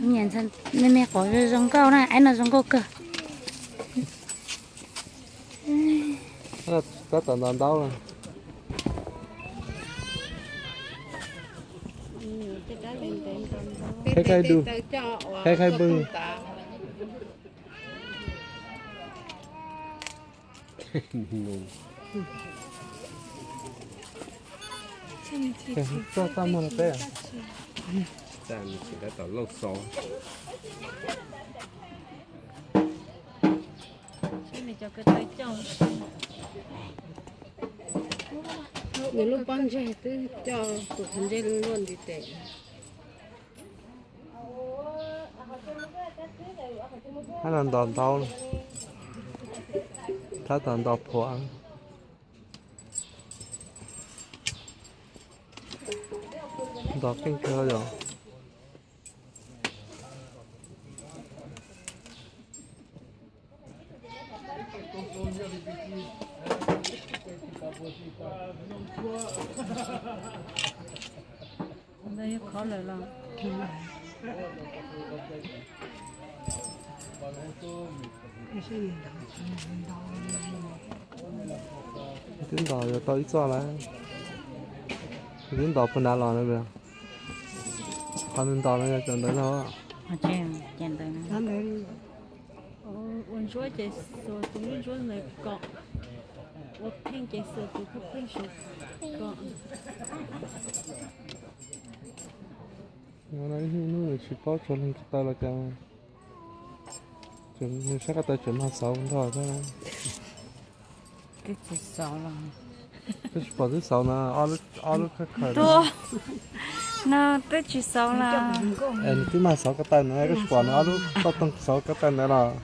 Niam ntxhais me me qhov zoo nkauj na, aib no zoo nkauj kawg. Tab tom ntaus ntaub na. Khaib khaib dub, khaib khaib npwj. Txog txaj muag no peb. Tsis tas lauj xov. Nws lub pob ntseg twb coj tus qhov ntsej luaj ntiv tes. Tab tom ntaus ntaub, tab tom ntaus phuam. Ntaus keej kawg yom. Ntawd yog qhov lawm los? Twb ntaus yuav tau ib txoj lawm. Twb ntaus puag nrad los na. Qhov nws ntaus no yog cov ntawd no. Ua ntsuab ces xuas tus lub ntsuab ntawd kom, ua pheej ces xuas tus pheej pheej saud kom. Hnub no ib hnub nws tsis paub tshuav leej ko taw los cas, nws sab ko taw tseem mag xauv nrog thiab. Twb tsis xauv los. Twb tsis pom twb xauv na, ob lub khawb khawb. Tuaj, no twb tsis xauv los. Es nws twb mag xauv ko taw ntawd twb tsis pom nws ob lub toj toog xauv ko taw ntawd los.